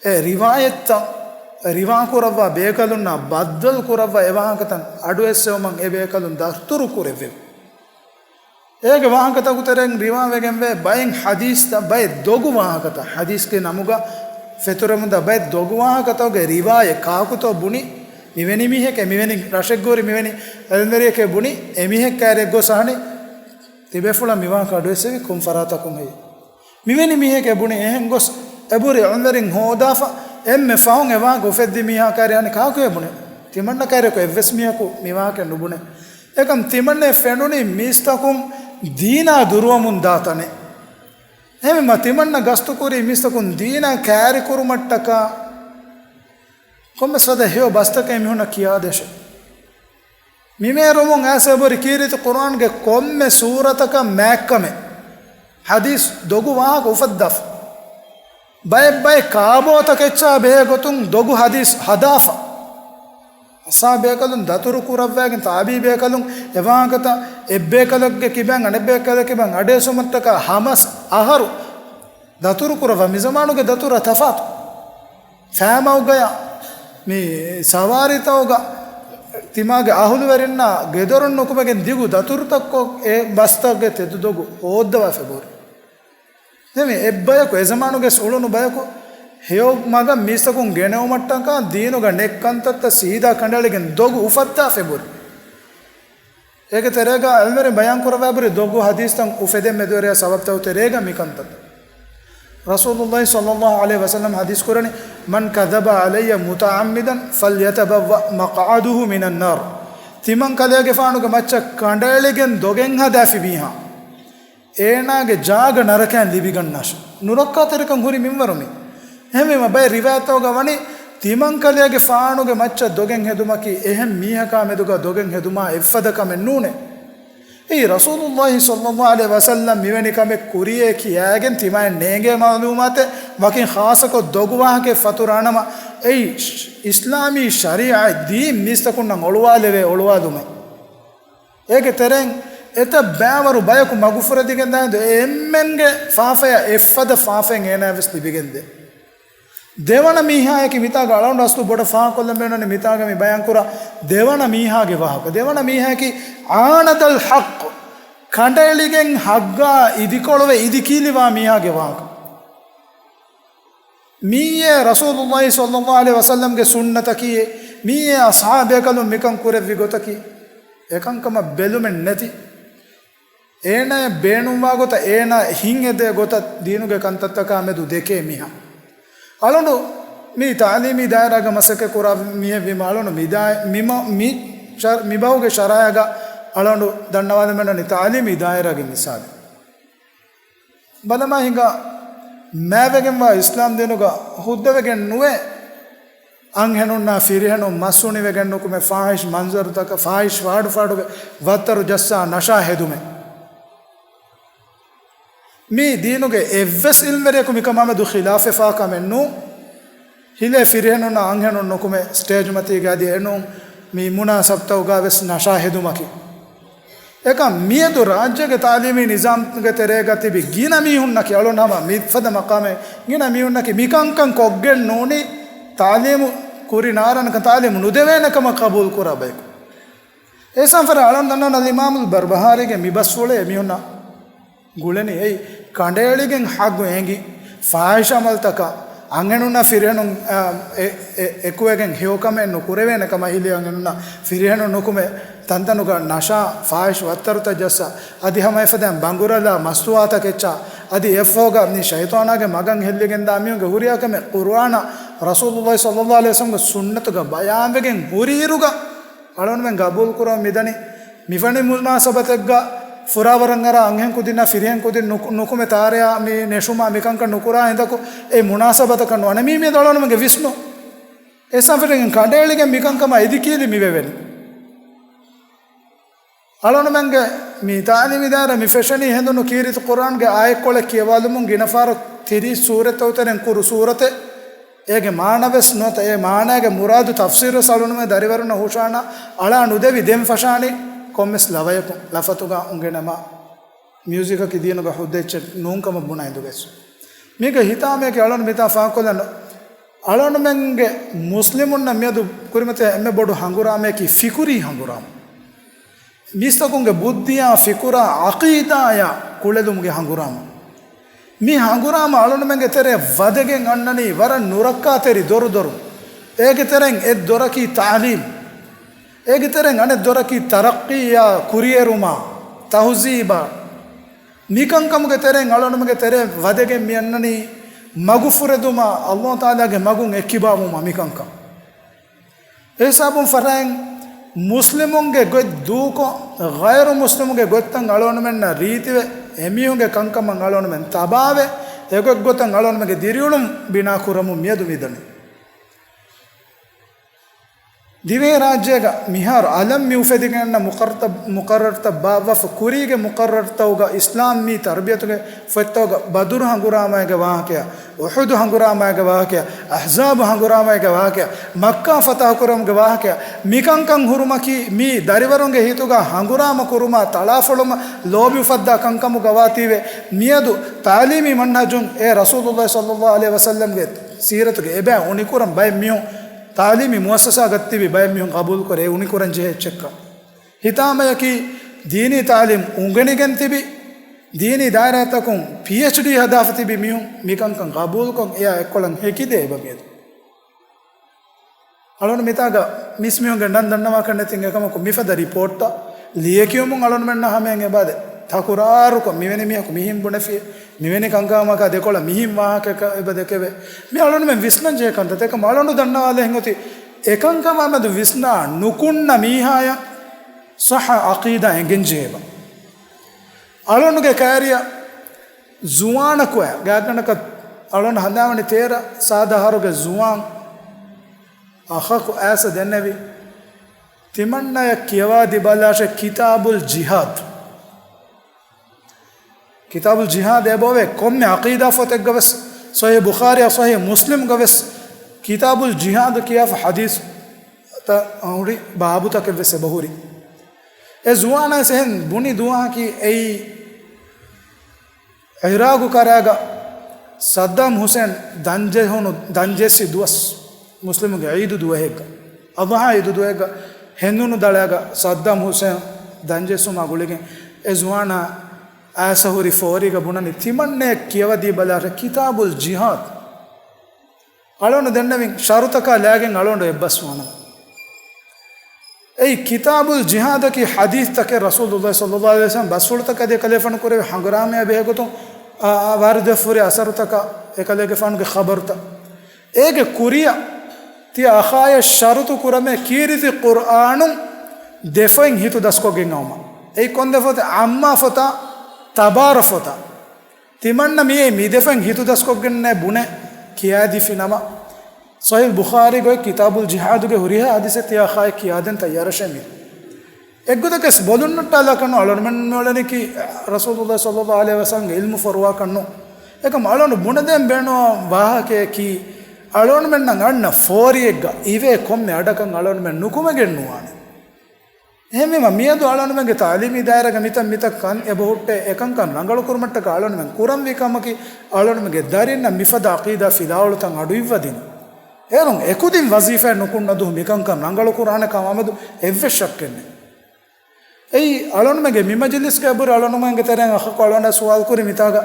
އެ ރިވާޔަތްތައް ރިވާ ކުރައްވާ ބޭކަލުންނާ ބައްދަލު ކުރައްވާ އެ ވާހަކަތައް އަޑުއެއްސެވުމަށް އެ ބޭކަލުން ދަތުރު ކުރެއްވެވި. އޭގެ ވާހަކަތަކު ތެރެއިން ރިވާވެގެންވޭ ބައެއް ޙަދީޘްތައް، ބައެއް ދޮގު ވާހަކަތައް، ޙަދީޘްގެ ނަމުގަ ފެތުރެމުންދާ ބައެއް ދޮގު ވާހަކަތަކުގެ ރިވާޔަތް ކާކުތޯ ބުނި، މިވެނި މީހެކޭ، މިވެނި ރަށެއްގަ ހުރި މިވެނި ޢިލްމުވެރިއެކޭ ބުނި، އެ މީހެއް ކައިރިއަށް ގޮސް އަހަނީ، ތިބޭފުޅަށް މި ވާހަކަ އަޑުއެއްސެވި ކޮން ފަރާތަކުން ހެއްޔެވެ؟ މިވެނި މީހެކޭ ބުނި، އެހެން ގޮސް އެބުރި ޢިލްމުވެރިން ހޯދާފަ، އެންމެ ފަހުން އެ ވާހަކަ އުފެއްދި މީހާ ކައިރި އަނެއް ކާކުއޭ ބުނެ؟ ތިމަންނަ ކައިރިއަކު އެއްވެސް މީހަކު މި ވާހަކަ ނުބުނެ. އެކަމް ތިމަންނަ ފެނުނީ މީސްތަކުން ދީނާ ދުރުވަމުން ދާ ތަނެއް. އެހެންވީމަ ތިމަންނަ ގަސްތުކުރީ މީސްތަކުން ދީނާ ކައިރިކުރުމަށްޓަކާ. ކޮންމެސް ފަދަ ހެޔޮ ބަސްތަކެއް މީހުންނަށް ކިޔާދޭށޭ. މިމޭރުމުން އައިސް އެބުރި ކީރިތި ޤުރްއާންގެ ކޮންމެ ސޫރަތަކަށް މާތްކަމެއް، ޙަދީޘް ދޮގު ވާހަކަ އުފައްދާފަ. ބައެއް ބައެއް ކާބޯތަކެއްޗާ ބެހޭ ގޮތުން ދޮގު ޙަދީޘް ހަދާފަ. އަސްޙާބު ބޭކަލުން ދަތުރު ކުރައްވައިގެން ތާބިޢީ ބޭކަލުން އެ ވާހަކަތައް އެއްބޭކަލެއްގެ ކިބައިން އަނެއްބޭކަލެއްގެ ކިބައިން އަޑުއެއްސުމަށްޓަކާ ހަމަސް އަހަރު ދަތުރު ކުރައްވާ. މި ޒަމާނުގެ ދަތުރާ ތަފާތު. ފައިމަގުގަޔާ މި ސަވާރީތަކުގަ ތިމާގެ އަހުލުވެރިންނާ ގެދޮރުން ނުކުމެގެން ދިގު ދަތުރުތައްކޮށް އެ ބަސްތަކުގެ ތެދު ދޮގު ހޯއްދަވާފަ އެބުރި. ދެން މި އެއްބަޔަކު އެ ޒަމާނުގެ އުޅުނު ބަޔަކު ހެޔޮ މަގަށް މީސްތަކުން ގެނެވުމަށްޓަކާ ދީނުގަ ނެތް ކަންތައްތައް ސީދާ ކަނޑައެޅިގެން ދޮގު އުފައްދާފަ އެބުރި. އޭގެ ތެރޭގަ އަލްމެރިން ބަޔާން ކުރައްވާ ބުރި ދޮގު ޙަދީޘްތައް އުފެދެން މެދުވެރިޔާ ސަބަބްތައް ތެރޭގަ މިކަންތައް. ރަސޫލުﷲ ޞައްލަﷲ ޢަލައިހި ވަސައްލަމް ޙަދީޘް ކުރަނީ، "من كذب علي متعمدا فليتبوأ مقعده من النار." ތިމަން ކަލޭގެފާނުގެ މައްޗަށް ކަނޑައެޅިގެން ދޮގެއް ހަދާފި މީހާ، އޭނާގެ ޖާގަ ނަރަކައިން ލިބިގަންނާށި. ނުރައްކާތެރިކަން ހުރި މިންވަރު މި. އެހެންވީމަ ބައެއް ރިވާޔަތްތަކުގަ ވަނީ، ތިމަން ކަލޭގެފާނުގެ މައްޗަށް ދޮގެއް ހެދުމަކީ އެހެން މީހަކާ މެދުގަ ދޮގެއް ހެދުމާ އެއްފަދަ ކަމެއް ނޫނޭ. އެއީ ރަސޫލުﷲ ޞައްލަﷲ ޢަލައިހި ވަސައްލަމް މިވެނި ކަމެއް ކުރިޔޭ ކިޔާގެން ތިމާއަށް ނޭނގޭ މަޢުލޫމާތެއް، ވަކިން ޚާއްޞަކޮށް ދޮގު ވާހަކައެއް ފަތުރާނަމަ، އެއީ އިސްލާމީ ޝަރީޢަތް ދީން މީސްތަކުންނަށް އޮޅުވާލެވޭ އޮޅުވާލުމެއް. އޭގެ ތެރެއިން އެތައް ބައިވަރު ބަޔަކު މަގުފުރެދިގެން ދާއިން އެ އެންމެންގެ ފާފަޔަށް އެއްފަދަ ފާފައެއް އޭނާއަށް ވެސް ލިބިގެންދޭ. ދެވަނަ މީހާޔަކީ މިތާގަ އަޅަނޑު އަސްލު ބޮޑަށް ފާހަގަކޮށްލަން ބޭނުންވަނީ މިތާގަ މި ބަޔާންކުރާ ދެވަނަ މީހާގެ ވާހަކަ. ދެވަނަ މީހާޔަކީ ޢާނަދަލް ޙައްޤު، ކަނޑައެޅިގެން ޙައްޤާ އިދިކޮޅުވެ އިދިކީލިވާ މީހާގެ ވާހަކަ. މިއީ ރަސޫލުﷲ ޞައްލަﷲ ޢަލައިހި ވަސައްލަމްގެ ސުންނަތަކީ، މިއީ އަޞްޙާބޭކަލުން މިކަން ކުރެއްވި ގޮތަކީ، އެކަންކަމަށް ބެލުމެއް ނެތި، އޭނާއަށް ބޭނުންވާ ގޮތަށް އޭނާ ހިތް އެދޭ ގޮތަށް ދީނުގެ ކަންތައްތަކާ މެދު ދެކޭ މީހާ. އަޅަނޑު މި ތަޢުލީމީ ދާއިރާގަ މަސައްކަތް ކުރާ މީހެއް ވީމަ އަޅަނޑު މި ދާ-، މި މަ-، މި ޝަރ-، މި ބަހުގެ ޝަރާއިގަ އަޅަނޑު ދަންނަވާލަމެންނަނީ ތަޢުލީމީ ދާއިރާގެ މިސާލެއް. ބަލަމާ ހިނގާ މާތްވެގެންވާ އިސްލާމް ދީނުގަ ހުއްދަވެގެން ނުވޭ އަންހެނުންނާ ފިރިހެނުން މަސް އުނިވެގެން ނުކުމެ ފާޙިޝް މަންޒަރުތަކަށް ފާޙިޝް ފާޑުފާޑުގެ ވައްތަރު ޖައްސާ ނަޝާ ހެދުމެއް. މީ ދީނުގެ އެއްވެސް ޢިލްމްވެރިޔަކު މިކަމާމެދު ޚިލާފެއް ފާކަމެއް ނޫން. ހިލޭ ފިރިހެނުންނާ އަންހެނުން ނުކުމެ ސްޓޭޖް މަތީގަ އަދި އެނޫން މި މުނާސަބަތަކުގަ ވެސް ނަޝާ ހެދުމަކީ. އެކަމް މިއަދު ރާއްޖޭގެ ތަޢުލީމީ ނިޒާމްގެ ތެރޭގަ ތިބި ގިނަ މީހުންނަކީ އަޅުން ހަމަ މިފަދަ މަޤާމެއް ގިނަ މީހުންނަކީ މިކަންކަން ކޮށްގެން ނޫނީ ތަޢުލީމު ކުރި ނާރަނަކަށް ތަޢުލީމު ނުދެވޭނެ ކަމަށް ޤަބޫލު ކުރާ ބަޔަކު. އެ ސަންފަރ އަޅަން ދަންނަވަން އަލްއިމާމުލް ބަރްބަހާރީގެ މި ބަސްފުޅޭ އެމީހުންނަށް ގުޅެނީ އެއީ ކަނޑައެޅިގެން ޙައްޤު އެނގި، ފާޙިޝް ޢަމަލުތަކަށް އަންހެނުންނާ ފިރިހެނުން، އާ، އެ-، އެ-، އެކުވެގެން ހެޔޮކަމެއް ނުކުރެވޭނެ ކަމަށް ހިލޭ އަންހެނުންނާ ފިރިހެނުން ނުކުމެ ތަންތަނުގަ ނަޝާ، ފާޙިޝް ވައްތަރުތައް ޖައްސާ، އަދި ހަމަ އެފަދައިން ބަނގުރަލާ، މަސްތުވާތަކެއްޗާ، އަދި އެއަށްފަހުގަ މި ޝައިޠާނާގެ މަގަށް ހެއްލިގެންދާ މީހުންގެ ހުރިހާ ކަމެއް ޤުރުއާނާ ރަސޫލުﷲ ޞައްލަﷲ ޢަލައިހި ވަސައްލަމްގެ ސުންނަތުގަ ބަޔާންވެގެން ހުރިއިރުގަ އަޅުންމެން ގަބޫލުކުރަން މިދަނީ މިފަނި މުނާސަބަތެއްގަ ފުރާވަރަށް އަރާ އަންހެން ކުދިންނާ ފިރިހެން ކުދިން ނުކު-، ނުކުމެ ތާރަޔާ މި ނެށުމާ މިކަންކަން ނުކުރާ ހިނދަކު އެ މުނާސަބަތަކަށް ނުވަނެ. މީ މިއަދު އަޅުންމެންގެ ވިސްނުން. އެ ސަންފަރިން ކަނޑައެޅިގެން މިކަންކަމާ އިދިކީލި މިވެވެނީ. އަޅުންމެންގެ މި ތަޢުލީމީ ދާއިރާ މި ފެށެނީ ހެނދުނު ކީރިތި ޤުރްއާންގެ އާޔަތްކޮޅެއް ކިޔަވާލުމުން ގިނަ ފަހަރަށް ތިރީސް ސޫރަތްތައް ތެރެއިން ކުރު ސޫރަތެއް، އޭގެ މާނަ ވެސް ނުވަތަ އެ މާނައިގެ މުރާދު ތަފްސީރު ވެސް އަޅުންމެން ދަރިވަރުންނަށް ހުށަހަނާ އަޅާ ނުދެވި ދެން ފަށާނީ ކޮންމެސް ލަވަޔަކުން ލަފަތުގަ އުނގެނަމަ މިއުޒިކަކީ ދީނުގަ ހުއްދަ އެއްޗެއް ނޫންކަމަށް ބުނަ އިނދުގައިސް. މީގެ ހިތާމަޔަކީ އަޅުން މިތާ ފާކޮށްލަން އަޅުންމެންގެ މުސްލިމުންނަށް މިއަދު ކުރިމަތިވެ އެންމެ ބޮޑު ހަނގުރާމަޔަކީ ފިކުރީ ހަނގުރާމަ. މީސްތަކުންގެ ބުއްދިއާ ފިކުރާ ޢަޤީދާޔާ ކުޅެލުމުގެ ހަނގުރާމަ. މި ހަނގުރާމަ އަޅުންމެންގެ ތެރެއަށް ވަދެގެން އަންނަނީ ވަރަށް ނުރައްކާތެރި ދޮރުދޮރު. އޭގެ ތެރެއިން އެއް ދޮރަކީ ތަޢުލީމް. އޭގެ ތެރެއިން އަނެއް ދޮރަކީ ތަރައްޤީއާ ކުރިއެރުމާ ތަހުޒީބާ. މިކަންކަމުގެ ތެރެއިން އަޅުންމެންގެ ތެރެއަށް ވަދެގެން މި އަންނަނީ މަގުފުރެދުމާ، ﷲ ތަޢާލާގެ މަގުން އެއްކިބާވުމާ މިކަންކަން. އެހިސާބުން ފަށައިން މުސްލިމުންގެ ގޮތް ދޫކޮށް، ޣައިރު މުސްލިމުގެ ގޮތްތައް އަޅުންމެންނަށް ރީތިވެ، އެމީހުންގެ ކަންކަމަށް އަޅުންމެން ތަބާވެ، އެގޮތްގޮތަށް އަޅުންމެންގެ ދިރިއުޅުން ބިނާކުރަމުން މިއަދު މިދަނީ. ދިވެހިރާއްޖޭގަ މިހާރު އަލަށް މި އުފެދިގެންނަ މުޤައްރަރުތައް، މުޤައްރަރުތައް ބާއްވާފަ ކުރީގެ މުޤައްރަރުތައުގަ އިސްލާމީ ތަރުބިޔަތުގެ ފޮތްތައުގަ ބަދުރު ހަނގުރާމައިގެ ވާހަކަޔާ، އުޙުދު ހަނގުރާމައިގެ ވާހަކަޔާ، އަޙްޒާބު ހަނގުރާމައިގެ ވާހަކަޔާ، މައްކާ ފަތަޙުކުރުމުގެ ވާހަކަޔާ، މިކަންކަން ހުރުމަކީ މީ ދަރިވަރުންގެ ހިތުގަ ހަނގުރާމަ ކުރުމާ، ތަޅާފޮޅުމަށް ލޯބި އުފައްދާ ކަންކަމުގަވާތީވެ، މިއަދު ތަޢުލީމީ މަންހަޖުން އެ ރަސޫލުﷲ ޞައްލަﷲ ޢަލައިހި ވަސައްލަމްގެ ސީރަތުގެ އެބައި އުނިކުރަން ބައެއް މީހުން ތަޢުލީމީ މުއައްސަސާގަ ތިބި ބައެއް މީހުން ޤަބޫލުކުރޭ އެ އުނިކުރަން ޖެހޭ އެއްޗެއްކަން. ހިތާމަޔަކީ ދީނީ ތަޢުލީމް އުނގެނިގެން ތިބި، ދީނީ ދާއިރާތަކުން ޕީއެޗްޑީ ހަދާފަ ތިބި މީހުން މިކަންކަން ޤަބޫލުކޮށް އެއާ އެއްކޮޅަށް ހެކިދޭ އެބަ މިއަދު. އަޅުން މިތާގަ މިސް މީހުންގެ ނަން ދަންނަވާކަށް ނެތިން އެކަމަކު މިފަދަ ރިޕޯޓްތައް ލިޔެކިޔުމުން އަޅުންމެންނަށް ހަމައިން އެބަދޭ. ތަކުރާރުކޮށް، މިވެނި މީހަކު މިހިން ބުނެފި، މިވެނި ކަންކަމަކާ ދެކޮޅަށް މިހިން ވާހަކައެއް އެބަ ދެކެވޭ. މި އަޅުންމެން ވިސްނަން ޖެހޭ ކަންތައް. އެކަމް އަޅުން ދަންނަވާލަހެން އޮތީ، އެކަންކަމާމެދު ވިސްނާ ނުކުންނަ މީހާޔަށް ޞައްޙަ ޢަޤީދާ އެނގެން ޖެހޭބަ. އަޅުންގެ ކައިރިއަށް ޒުވާނަކު އައި، ގާތްގަނޑަކަށް އަޅުން ހަނދާންވަނީ ތޭރަ ސާދަ އަހަރުގެ ޒުވާން އަޚަކު އައިސް ދެންނެވި، ތިމަންނަޔަށް ކިޔަވާދީ ބަލާށޭ ކިތާބުލް ޖިހާދު. ކިތާބުލް ޖިހާދު އެބައޮވޭ ކޮންމެ ޢަޤީދާ ފޮތެއްގަ ވެސް، ޞަޙީޙު ބުޚާރީއާ ޞަޙީޙު މުސްލިމްގަ ވެސް ކިތާބުލް ޖިހާދު ކިޔާފަ ޙަދީޘްތައް ހުރި ބާބުތަކެއް ވެސް އެބަހުރި. އެ ޒުވާނާ ވެސް އެހެން ބުނި ދުވަހަކީ އެއީ ޢިރާޤު ކަރާގަ ޞައްދާމް ޙުސެން ދަންޖެހުނު، ދަންޖެއްސި ދުވަސް، މުސްލިމުންގެ ޢީދު ދުވަހެއްގަ، އަޟްޙާ ޢީދު ދުވަހެއްގަ ހެނދުނު ދަޅައިގަ ޞައްދާމް ޙުސެން ދަންޖެއްސުމާ ގުޅިގެން އެ ޒުވާނާ އައިސް ހުރި ފޯރީގަ ބުނަނީ، ތިމަންނަޔަށް ކިޔަވަދީ ބަލާށޭ ކިތާބުލް ޖިހާދު. އަޅުން ދެންނެވިން ޝަރުތަކާ ލާގެން އަޅުން އެއްބަސްވާނަމަ. އެއީ ކިތާބުލް ޖިހާދަކީ ޙަދީޘްތަކެއް ރަސޫލުﷲ ޞައްލަﷲ ޢަލައިހި ވަސައްލަމް ބަސްފުޅުތަކާ ދެކަލޭފަން ކުރެވި ހަނގުރާމަޔާ ބެހޭގޮތުން، އާ، އާ، ވާރިދުވެފަ ހުރި އަސަރުތަކާ އެކަލޭގެފާނުގެ ޚަބަރުތައް. އޭގެ ކުރިއަށް ތިޔަ އަޚާޔަށް ޝަރުތު ކުރަމޭ ކީރިތި ޤުރްއާނުން ދެފައިން ހިތު ދަސްކޮށްގެން އައުމަށް. އެއީ ކޮންދެ ފޮތެއް؟ ޢައްމާ ފޮތާ، ތަބާރަ ފޮތާ. ތިމަންނަ މިއީ މި ދެފައިން ހިތު ދަސްކޮށްގެންނޭ ބުނެ ކިޔާދީފި ނަމަ، ޞަޙީޙު ބުޚާރީގައި ކިތާބުލް ޖިހާދުގެ ހުރިހާ ޙަދީޘެއް ތިޔަ އަޚާއަށް ކިޔާދޭން ތައްޔާރަށޭ މި. އެއްގޮތަކަށް ބޮލުން ނައްޓާލާކަށްނު އަޅުންމެން މިއުޅެނީކީ ރަސޫލުﷲ ޞައްލަﷲ ޢަލައިހި ވަސައްލަމްގެ ޢިލްމު ފޮރުވާކަށްނު. އެކަމް އަޅުން ބުނެދޭން ބޭނުންވާ ވާހަކަޔަކީ، އަޅުންމެންނަށް އަންނަ ފޯރިއެއްގަ އިވޭ ކޮންމެ އަޑަކަށް އަޅުންމެން ނުކުމެގެން ނުވާނެ. އެހެންވީމަ، މިއަދު އަޅުންމެންގެ ތަޢުލީމީ ދާއިރާގަ މިތަން މިތަން ކަން އެބަހުއްޓޭ، އެކަންކަން ރަނގަޅުކުރުމަށްޓަކާ އަޅުންމެން ކުރަންވީ ކަމަކީ، އަޅުންމެންގެ ދަރިންނަށް މިފަދަ ޢަޤީދާ ފިލާވަޅުތައް އަޑުއިއްވަދިން. އޭރުން އެކުދިން ވަޒީފާއެއް ނުކުންނަ ދުވަހު މިކަންކަން ރަނގަޅުކުރާނެ ކަމާމެދު އެއްވެސް ޝައްކެއް ނެތް. އެއީ، އަޅުންމެންގެ މި މަޖިލިސްގައި ބުރި އަޅުންމެންގެ ތެރެއިން އަޚަކު އަޅުގަނޑާ ސުވާލު ކުރި މިތާގަ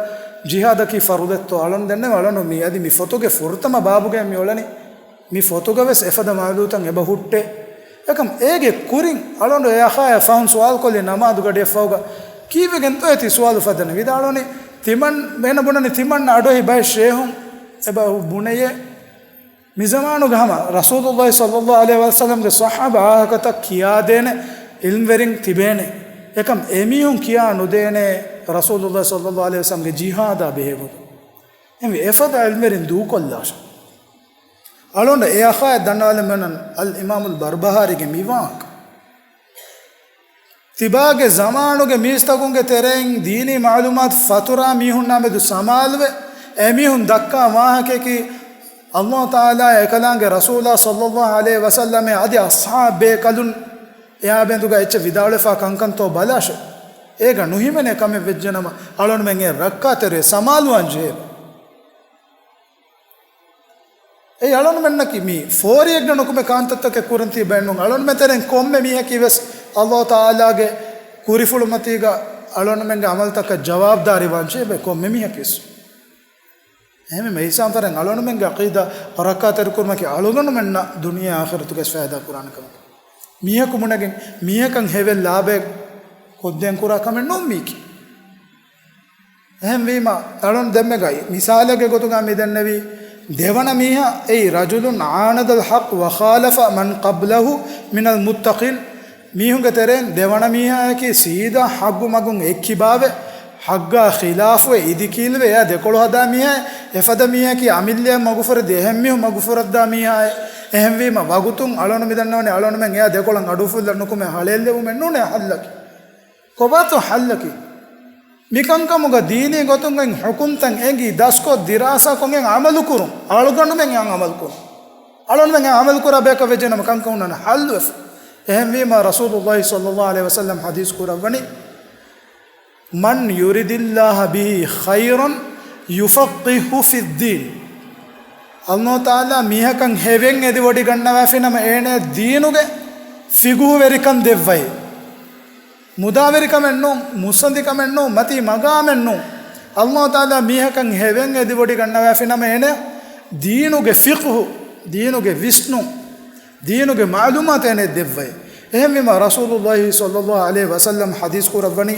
ޖިހާދަކީ ފަރުޟެއްތޯ؟ އަޅުން ދެންނެވި އަޅުން މި އަދި މި ފޮތުގެ ފުރަތަމަ ބާބުގައި މި އުޅެނީ. މި ފޮތުގަ ވެސް އެފަދަ މައުލޫތައް އެބަ ހުއްޓޭ. އެކަމް އޭގެ ކުރިން އަޅުން އެ އަޚާޔާ ފަހުން ސުވާލު ކޮށްލި ނަމާދު ގަޑިއަށްފަހުގަ ކީއްވެގެންތޯ އޭތި ސުވާލު ފަދަނީ؟ ވިދާޅުވަނީ ތިމަން އޭނަ ބުނަނީ ތިމަންނަ އަޑުއެހި ބައެއް ޝޭހުން އެބަ ބުނެޔޭ. މި ޒަމާނުގަ ހަމަ ރަސޫލުﷲ ޞައްލަﷲ ޢަލައިހި ވަސައްލަމްގެ ޞައްޙާބާ ވާހަކަތައް ކިޔާދޭނެ ޢިލްމްވެރިން ތިބޭނެ. އެކަމް އެމީހުން ކިޔާ ނުދޭނެ ރަސޫލުﷲ ޞައްލަﷲ ޢަލައިހި ވަސައްލަމްގެ ޖިހާދާ ބެހޭގޮތުން. އެހެންވެ އެފަދަ ޢިލްމްވެރިން ދޫކޮށްލާށޭ. އަޅުގަނޑަށް އެ އަޚާޔަށް ދަންނަވާލަން މިއޮންނަން އަލް އިމާމުލް ބަރްބަހާރީގެ މި ވާހަކަ. ތިބާގެ ޒަމާނުގެ މީސްތަކުންގެ ތެރެއިން ދީނީ މަޢުލޫމާތު ފަތުރާ މީހުންނާމެދު ސަމާލުވެ، އެމީހުން ދައްކާ ވާހަކަޔަކީ، ﷲ ތަޢާލާ އެކަލާނގެ ރަސޫލާ ޞައްލަﷲ ޢަލައިހި ވަސައްލަމޭ އަދި އަޞްޙާބޭކަލުން އެއާ ބެނދުގަ އެއްޗެއް ވިދާޅުވެފާ ކަންކަންތޯ ބަލާށޭ. އޭގަ ނުހިމެނޭ ކަމެއް ވެއްޖެނަމަ، އަޅުންމެން އެ ރައްކާތެރިވެ ސަމާލުވާން ޖެހޭ. އެއީ އަޅުންމެންނަކީ މި ފޯރިއެއްގަ ނުކުމެ ކާންތައްތަކެއް ކުރަން ތިބެންނު. އަޅުންމެ ތެރެއިން ކޮންމެ މީހަކީ ވެސް ﷲ ތަޢާލާގެ ކުރިފުޅުމަތީގަ އަޅުންމެންގެ ޢަމަލުތަކަށް ޖަވާބުދާރީ ވާން ޖެހޭ ކޮންމެ މީހަކީ ވެސް. އެހެންވީމަ އެހިސާބުން އަޅުންމެންގެ ޢަޤީދާ ރައްކާތެރިކުރުމަކީ އަޅުގަނޑުމެންނަށް ދުނިޔެ އާޚިރަތުގައި ފައިދާ ކުރާނެ ކަމަކަށް. މީހަކު ބުނެގެން މީހަކަށް ހެވެއް ލާބައެއް ކޮށްދޭން ކުރާ ކަމެއް ނޫން މީކީ. އެހެންވީމަ، އަޅުން ދެންމެ ގައި މިސާލެއްގެ ގޮތުގަ މި ދެންނެވީ، ދެވަނަ މީހާ އެއީ، رجل عاند الحق وخالف من قبله من المتقين. މީހުންގެ ތެރެއިން ދެވަނަ މީހާއަކީ ސީދާ ޙައްޤު މަގުން އެއްކިބާވެ، ޙައްޤާ ޚިލާފުވެ، އިދިކީލްވެ، އެއާ ދެކޮޅު ހަދާ މީހާއެއް. އެފަދަ މީހަކީ އަމިއްލަޔަށް މަގުފުރެދި، އެހެން މީހުން މަގުފުރައްދާ މީހާއެއް. އެހެންވީމަ، ވަގުތުން އަޅުން މި ދަންނަވަނީ، އަޅުންމެން އެއާ ދެކޮޅަށް އަޑުއުފުއްލަން ނުކުމެ ހަޅޭއްލެވުމެއް ނޫނޭ ޙައްލަކީ. ކޮބާތޯ ޙައްލަކީ؟ މިކަންކަމުގަ ދީނީ ގޮތުން އޮތް ޙުކުމްތައް އެނގި ދަސްކޮށް ދިރާސާކޮށް އެ ޢަމަލު ކުރުން، އަޅުގަނޑުމެން އެ ޢަމަލު ކުރުން. އަޅުންމެން އެ ޢަމަލު ކުރާ ބަޔަކަށް ވެއްޖެނަމަ ކަންކަން ހުންނާނެ ޙައްލުވެފަ. އެހެންވީމަ ރަސޫލުﷲ ޞައްލަﷲ ޢަލައިހި ވަސައްލަމް ޙަދީޘް ކުރައްވަނީ، من يرد الله به خيرا يفقهه في الدين. ﷲ ތަޢާލާ މީހަކަށް ހެވެއް އެދިވޮޑިގަންނަވާފިނަމަ އޭނަޔަށް ދީނުގެ ފިޤުހުވެރިކަން ދެއްވައި. މުދާވެރިކަމެއް ނޫން، މުއްސަނދިކަމެއް ނޫން، މަތީ މަގާމެއް ނޫން. ﷲ ތަޢާލާ މީހަކަށް ހެވެން އެދިވޮޑިގަންނަވާފިނަމަ އޭނަޔަށް ދީނުގެ ފިޤުހު، ދީނުގެ ވިސްނުން، ދީނުގެ މަޢުލޫމާތު އޭނަޔަށް ދެއްވައި. އެހެންވީމަ، ރަސޫލުﷲ ޞައްލަﷲ ޢަލައިހި ވަސައްލަމް ޙަދީޘް ކުރައްވަނީ،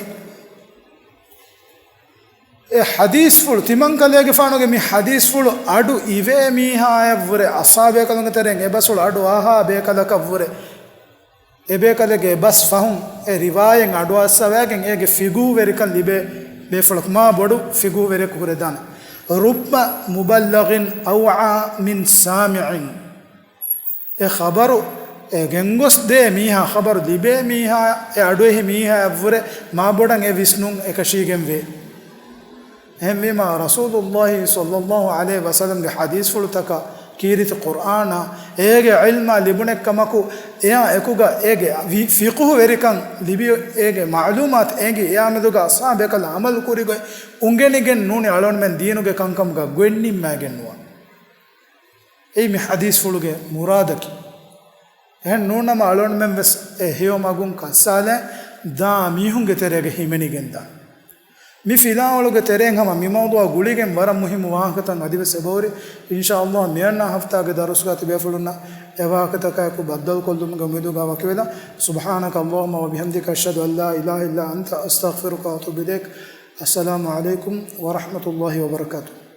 އެ ޙަދީޘްފުޅު، ތިމަންކަލޭގެފާނުގެ މި ޙަދީޘްފުޅު އަޑު އިވޭ މީހާއަށްވުރެ، އަޞްޙާބޭކަލުންގެ ތެރެއިން އެބަސްފުޅު އަޑު އަހާ ބޭކަލަކަށްވުރެ، އެބޭކަލެއްގެ އެބަސް ފަހުން އެ ރިވާޔަތް އަޑުއައްސަވައިގެން އޭގެ ފިޤުހުވެރިކަން ލިބޭ ބޭފުޅަކު، މާ ބޮޑު ފިޤުހުވެރިޔަކު ހުރެދާނެ. رب مبلغ أوعى من سامع. އެ ޚަބަރު އެ ގެންގޮސް ދޭ މީހާ، ޚަބަރު ލިބޭ މީހާ، އެ އަޑުއެހި މީހާއަށްވުރެ މާ ބޮޑަށް އެ ވިސްނުން އެކަށީގެންވޭ. އެހެންވީމާ، ރަސޫލުﷲ ޞައްލަﷲ ޢަލައިހި ވަސައްލަމްގެ ޙަދީޘްފުޅުތަކާ، ކީރިތި ޤުރްއާނާ، އޭގެ ޢިލްމާ ލިބުނެއްކަމަކު، އެއާ އެކުގަ އޭގެ ވި-، ފިޤުހުވެރިކަން ލިބި، އޭގެ މަޢުލޫމާތު އެނގި، އެއާމެދުގަ އަޞްޙާބޭކަލުން ޢަމަލު ކުރިގޮތް އުނގެނިގެން ނޫނީ އަޅުގަނޑުމެން ދީނުގެ ކަންކަމުގަ ގޮތް ނިންމައިގެންނުވާ. އެއީ މި ޙަދީޘްފުޅުގެ މުރާދަކީ. އެހެން ނޫންނަމަ، އަޅުގަނޑުމެން ވެސް އެ ހެޔޮ މަގުން ކައްސާލައި ދާ މީހުންގެ ތެރޭގަ ހިމެނިގެންދާނެ. މި ފިލާވަޅުގެ ތެރެއިން ހަމަ މި މައުޟޫޢާ ގުޅިގެން ވަރަށް މުހިއްމު ވާހަކަތައް އަދިވެސް އެބަހުރި. އިންޝާﷲ، މިއަންނަ ހަފްތާގެ ދަރުސްގަ ތިބޭފުޅުންނަށް އެ ވާހަކަތަކާއެކު ބައްދަލުކޮށްލުމުގެ އުއްމީދުގަ ވަކިވެލަން. سبحانك اللهم وبحمدك، أشهد أن لا إله إلا أنت، أستغفرك وأتوب إليك. السلام عليكم ورحمة الله وبركاته.